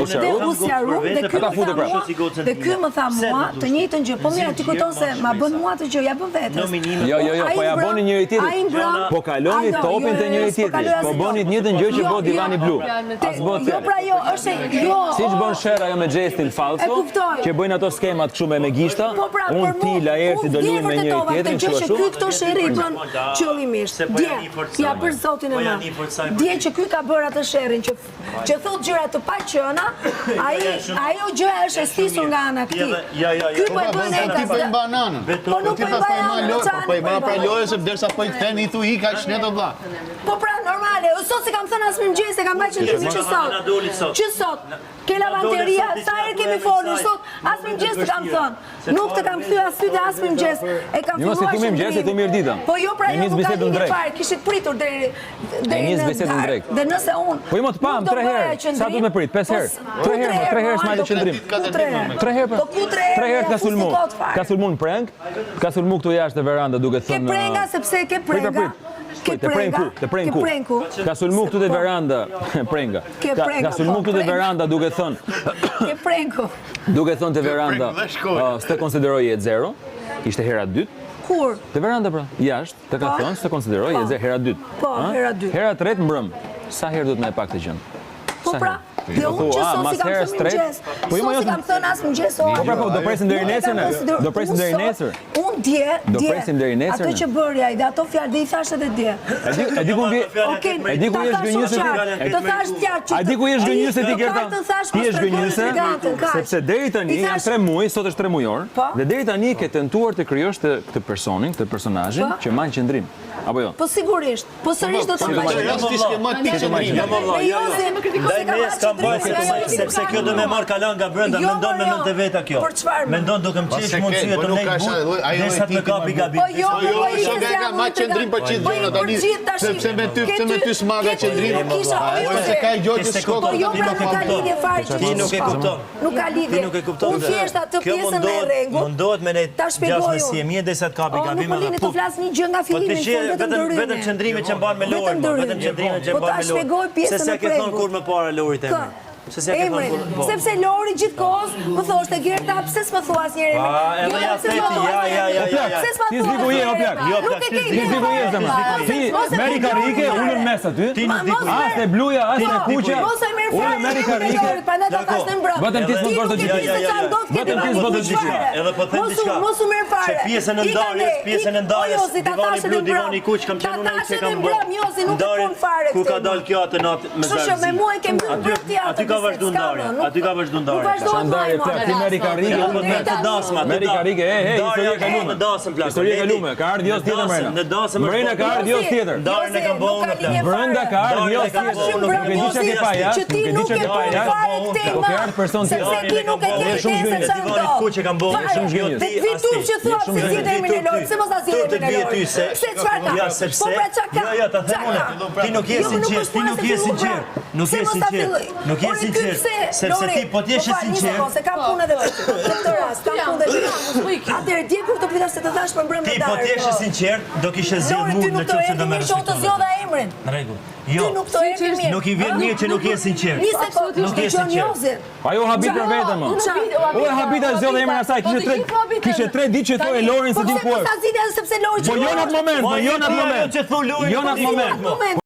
Dhe u sqarum dhe ky më tha mua, dhe ky më tha mua të njëjtën gjë. Po mirë, ti kujton se ma bën mua atë gjë, ja bën vetes. Jo, jo, jo, po ja bëni njëri tjetrit. Po kaloni topin te njëri tjetri. Po bëni të njëjtën gjë që bë Divani Blu. As bë Jo, pra jo, është jo. Siç bën sherr ajo me Gjestin fallco, që bëjnë ato skemat kështu me me gishta. Po pra, unë ti Laerti do luajmë me njëri tjetrin kështu ashtu. Ky këto sherre i bën qëllimisht. Dje, ja për zotin e madh. Dje që ky ka bërë atë sherrin që që thotë gjëra të paqëna, ai ajo gjëja është e stisur nga ana e këtij. Ky po e bën e ka. Ti po i mban anën. Po nuk po i mbaj anën, po po i mban pra lojën se derisa po i kthen i thu ik aq shnet o vlla. Po pra, normale, sot s'i kam thënë as mirëmëngjes, e kam mbajt qëndrimin që sot. Që sot. Ke lavanteria, sa herë kemi folur sot, as mirëmëngjes të kam thënë. Nuk të kam kthyer as ty as mirëmëngjes. E kam jo, filluar qëndrimin. Jo, mirëdita. Po jo pra jo, nuk ka lidhje fare, kishit pritur deri deri në darkë. Dhe nëse unë Po jo më të pam tre herë. Sa duhet me prit? Pesë herë. Po, tre herë, tre herë s'ma le qëndrim. Tre herë. Tre herë. Po ku tre herë? Tre herë ka sulmu. Ka sulmu në prank, ka sulmu këtu jashtë te veranda duke thënë. Ke prenga sepse ke prenga. Ke prenga. Te prenku, te prenku. Ka sulmu këtu te po. veranda, prenga. Ka sulmu këtu te veranda duke thënë. Ke prenku. Duke thënë te veranda, s'të konsideroj jetë zero, ishte hera e dytë. Kur? Te veranda pra, jashtë, të ka po. thënë, s'të konsideroj jetë zero, hera e dytë. Po, hera e dytë. Hera e tretë mbrëm, sa herë duhet me e pa këtë gjënë? Po pra, dhe unë që sot s'i kam thënë mëngjes, Po jo, sot s'i kam thënë as mëngjes Po pra, po, do presim deri nesër ne. Do presim deri nesër. Unë dje, do presim deri nesër. Ato që bëri ai dhe ato fjalë dhe i thash edhe dje. E di, e di ku vi. Okej, e di ku je zhgënjyese ti. Të thash qartë që. A di ku je zhgënjyese ti Gerta? Ti je zhgënjyese. Sepse deri tani janë 3 muaj, sot është 3 mujor, po. dhe deri tani ke tentuar të krijosh këtë personin, këtë personazhin po. që mban qëndrim. Apo jo? Po sigurisht. Po sërish do të mbaj qëndrim. Ti s'ke mbajt pikë qëndrim. Jo, mo vlla, jo, jo. Ndaj me s'kam mbajt sepse kjo do me marr kalan nga brenda, jo, mendon me jo. mend të veta kjo. Për çfarë? Mendon duke më qesh mundësi të më but, derisa të më kapi gabim. Po jo, po jo, po e ka mbajt qëndrim për gjithë gjërat tani. Sepse me ty, pse me ty s'ma ka qëndrim. Po se ka gjë që s'ka. Po jo, pra nuk ka lidhje fare që ti nuk e kupton. Nuk ka lidhje. Ti nuk e kupton. Unë thjesht atë pjesën e rregull. Mundohet me ne gjasë në si e mirë derisa të kapi gabim edhe. Nuk më lini të flas një gjë nga po fillimi, po vetëm vetëm ndërhyni. Vetëm qëndrimin që mban me Lorin, vetëm qëndrimin që po mban me Lorin. Po ta shpjegoj pjesën e Se s'e ke thënë kur më para Lorit emrin. Se s'e ke thënë kur. Po. Sepse Lori gjithkohës më thoshte Gerta, pse s'më thua asnjëherë emrin? Pa, edhe ja the ti, ja ja ja ja. Pse s'ma thua? Ti s'di ku je o plak. Jo, Nuk e ke Ti s'di ku je zemër. Ti merri karrike, ulën mes aty. Ti nuk di ku je. As e bluja, as e kuqja. Mos e merr fare. Ulën merri karrike. Prandaj ta thash në mbrëmë. Vetëm ti s'mund të bësh të gjithë. Vetëm ti s'bën të gjithë. Edhe po them diçka. Mos u merr fare. Që pjesën e ndarjes, pjesën e ndarjes, divani blu, divani kuq, kam qenë unë ai që kam bërë. Ndarjen, ku ka dalë kjo atë natë me Kështu që me mua e ke mbyllur Aty ti atë. aty ka vazhdu ndarja, aty ka vazhdu ndarja. Nuk vazhdohet Sa ndarje plak, ti merri karrike, Po të të dasma, të Merri karrike, e, e, histori e kalume. Në dasëm plak. Histori e kalume, ka ardhur Jos tjetër mbrenda. Në dasëm Mbrenda ka ardhur Jos tjetër. Ndarjen e kam bërë unë plak. Brenda ka ardhur Jos tjetër. Nuk e di çka ke pa jashtë, që ti nuk e di nuk çka e ke pa bën jashtë. fare këtë Po ke ardhur person tjetër. Sepse ti nuk e ke Je shumë idenë se zhgënjës. çfarë ndodh. Kuq e kam bërë, Fare. shumë zhgënjës. Dhe ti turp që thua pse zgjidh emrin e Lorit, pse mos ta zgjidh emrin e Lorit? Pse çfarë ka? Ja, sepse Po pra çka ka? Jo, jo, ta them unë. Ti nuk je Jo, nuk sinqert, është ti puna nuk se je fillu pra. sinqert. Nuk Pse je mos ta sinqert. filloj? Nuk je Ore, ky sinqert. pse, Sepse Lori, ti po të jesh po fal, një sinqert. sekondë, se kam punë edhe vetë. Në këtë rast, kam punë edhe vetë. Atëherë dje kur të pyeta se të thash për mbrëmë Ti në po të darkë. jesh sinqert, do kishe zgjedh Lori, mua ty në nuk të qoftë se erdhi do mirë merresh që unë të me zgjodha emrin. Në rregull. Ty Jo. nuk të erdhi mirë. Nuk i vjen mirë që nuk je sinqert. Një sekondë, Nuk je dëgjon sinqert. Jozin. Ajo u habit për veten më. U e habit ai zgjodhi emrin e saj, Po kishte tre kishte tre ditë që thoje Lorin Po se di pse ku mos është. ta zgjidhja sepse Lori Po jo në atë moment, po jo në atë moment. Që thu Lorin, Jo në atë po moment. moment.